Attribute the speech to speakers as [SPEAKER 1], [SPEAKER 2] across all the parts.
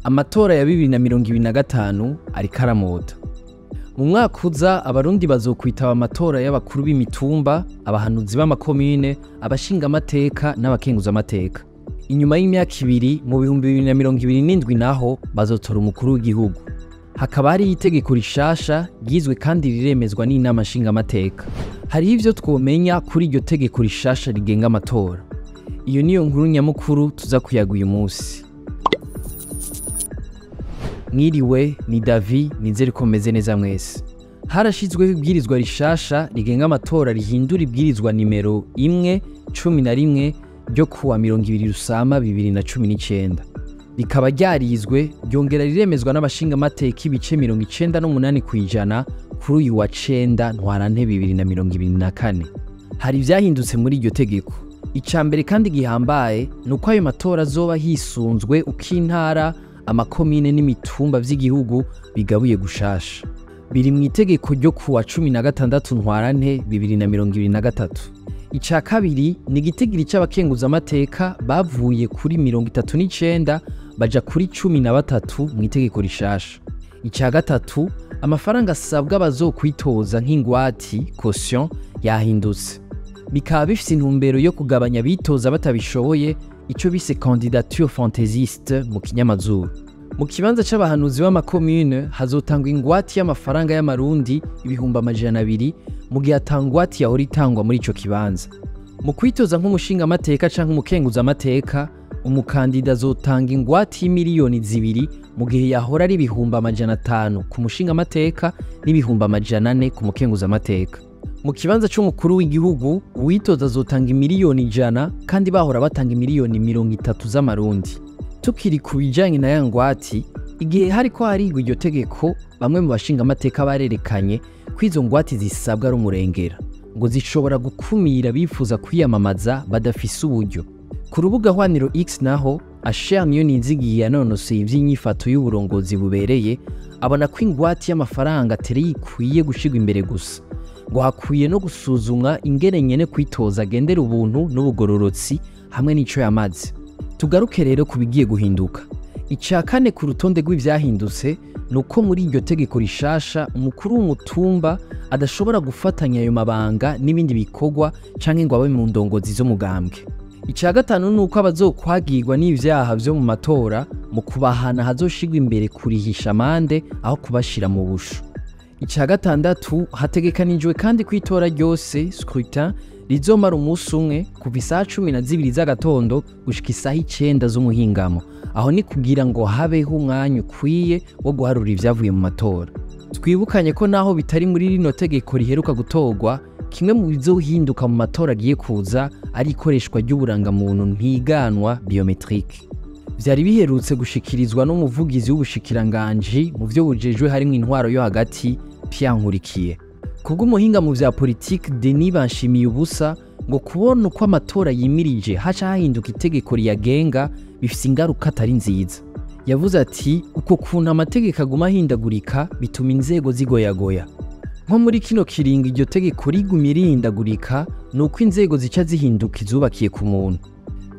[SPEAKER 1] Amatora ya 2025 ariko aramota. Mu mwaka uza Abarundi bazokwitaba amatora y'abakuru b'imitumba, abahanuzi b'amakomine, abashingamateka n'abakenguzamateka. Inyuma y'imyaka ibiri mu 2027 naho bazotora umukuru w'igihugu. Hakaba hariho itegeko rishasha ryizwe kandi riremezwa n'inama nshingamateka. Hariho ivyo twomenya kuri iryo tegeko rishasha rigenga amatora. Iyo niyo nkuru nyamukuru tuza kuyaga uyu munsi. Mwiriwe, ni Davi, nizere ko meze neza mwese. Harashizweho ibwirizwa rishasha rigenga amatora rihindura ibwirizwa nimero 1/11 ryo kuwa 20 Rusama 2019. Rikaba ryarizwe ryongera riremezwa n'abashingamateka ibice 98% kuri uyu wa 9 Ntwarante 2024. Hari ivyahindutse muri iryo tegeko. Icambere kandi gihambaye nuko ayo matora azoba hisunzwe uko intara, amakomine n'imitumba vy'igihugu bigabuye gushasha. Biri mu itegeko ryo kuwa 16 Ntwarante 2023. Ica kabiri ni igitigiri c'abakenguzamateka bavuye kuri 39 baja kuri 13 mu itegeko rishasha. Ica gatatu, amafaranga asabwa abazokwitoza nk'ingwati caution yahindutse. Bikaba bifise intumbero yo kugabanya abitoza batabishoboye, ico bise candidature fantaisiste mu kinyamazuru. Mu kibanza c'abahanuzi b'amakomune hazotangwa ingwati y'amafaranga y'amarundi 200,000 mu gihe atangwati yahora itangwa muri ico kibanza. Mu kwitoza nk'umushingamateka canke umukenguzamateka, umukandida azotanga ingwati y'imiliyoni 2 mu gihe yahora ari 500,000 ku mushingamateka n'400,000 ku mukenguzamateka. Mu kibanza c'umukuru w'igihugu, uwitoza azotanga imiliyoni 100 kandi bahora batanga imiliyoni 30 z'amarundi. Tukiri ku bijanye na ya ngwati, igihe hariko harigwa iryo tegeko, bamwe mu bashingamateka barerekanye ko izo ngwati zisabwa ari umurengera, ngo zishobora gukumira abifuza kwiyamamaza badafise uburyo. Ku rubuga hwaniro X naho, Asher Niyonizigiye yanonoseye ivy'inyifato y'uburongozi bubereye, abona ko ingwati y'amafaranga atari ikwiye gushirwa imbere gusa, ngo hakwiye no gusuzumwa ingene nyene kwitoza agendera ubuntu n'ubugororotsi hamwe n'ico yamaze. Tugaruke rero ku bigiye guhinduka. Ica kane ku rutonde rw'ivyahindutse nuko muri iryo tegeko rishasha umukuru w'umutumba adashobora gufatanya ayo mabanga n'ibindi bikorwa canke ngo abe mu ndongozi z'umugambwe. Ica gatanu nuko abazokwagirwa n'ivyaha vyo mu matora mu kubahana hazoshirwa imbere kurihisha amande aho kubashira mu busho. Ica gatandatu, hategekanijwe kandi kwitora ryose scrutin rizomara umunsi umwe kuva isaha 12 z'agatondo gushika isaha 9 z'umuhingamo. Aho ni kugira ngo habeho umwanya ukwiye wo guharura ivyavuye mu matora. Twibukanye ko naho bitari muri rino tegeko riheruka gutorwa, kimwe mu bizohinduka mu matora agiye kuza ari ikoreshwa ry'uburangamuntu ntiganwa biometrique. Vyari biherutse gushikirizwa n'umuvugizi w'ubushikiranganji mu vyo bujejwe harimwo intwaro yo hagati Pierre Nkurikiye. Kubw'umuhinga mu vya politike Denis Banshimiyubusa, ngo kubona uko amatora yimirije haca hahinduka itegeko riyagenga bifise ingaruka atari nziza. Yavuze ati uko kuntu amategeko aguma ahindagurika bituma inzego zigoyagoya. Nko muri kino kiringo iryo tegeko rigumye rihindagurika nuko inzego zica zihinduka izubakiye ku muntu.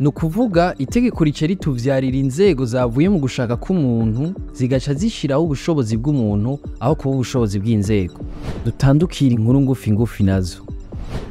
[SPEAKER 1] Ni ukuvuga itegeko rica rituvyarira inzego zavuye mu gushaka k'umuntu zigaca zishiraho ubushobozi bw'umuntu aho kuba ubushobozi bw'inzego. Dutandukira inkuru ngufi ngufi nazo.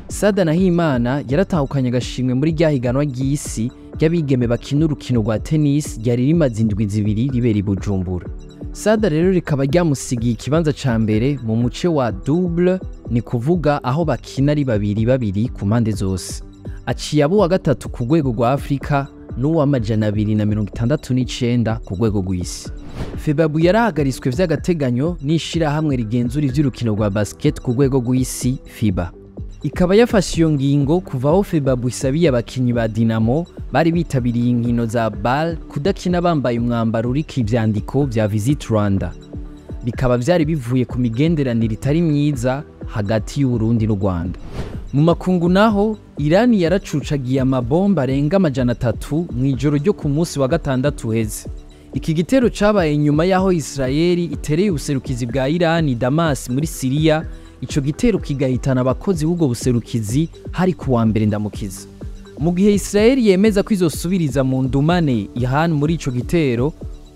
[SPEAKER 1] Sada Nahimana yaratahukanye agashimwe muri rya higanwa ry'isi ry'abigeme bakina urukino rwa tennis ryari rimaze indwi 2 ribera i Bujumbura. Sada rero rikaba ryamusigiye ikibanza ca mbere mu muce wa double, ni kuvuga aho bakina ari babiri babiri ku mpande zose. Aciye abo wa gatatu ku rwego rwa Afrika n'uwa 269 ku rwego rw'isi. Febabu yarahagaritswe vy'agateganyo n'ishirahamwe rigenzura ivy'urukino rwa basket ku rwego rw'isi FIBA. Ikaba yafashe iyo ngingo kuva aho Febabu isabiye abakinyi ba Dinamo bari bitabiriye inkino za BAL kudakina bambaye umwambaro uriko ivyandiko vya Visit Rwanda. Bikaba vyari bivuye ku migenderanire itari myiza hagati y'Uburundi n'u Rwanda. Mu makungu naho, Irani yaracucagiye amabomba arenga 300 mw'ijoro ryo ku munsi wa gatandatu uheze. Iki gitero cabaye inyuma y'aho Israeli itereye ubuserukizi bwa Irani Damas muri Siriya, ico gitero kigahitana abakozi b'ubwo buserukizi hari kuwa mbere Ndamukiza. Mu gihe Israeli yemeza ko izosubiriza mu ndumane Iran muri ico gitero,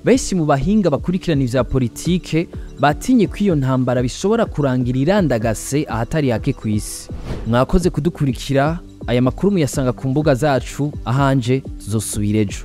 [SPEAKER 1] Benshi mu bahinga bakurikirana ivya politike batinye ko iyo ntambara bishobora kurangira irandagase ahatari hake ku isi. Mwakoze kudukurikira. Aya makuru muyasanga ku mbuga zacu. Ahanje tuzosubira ejo.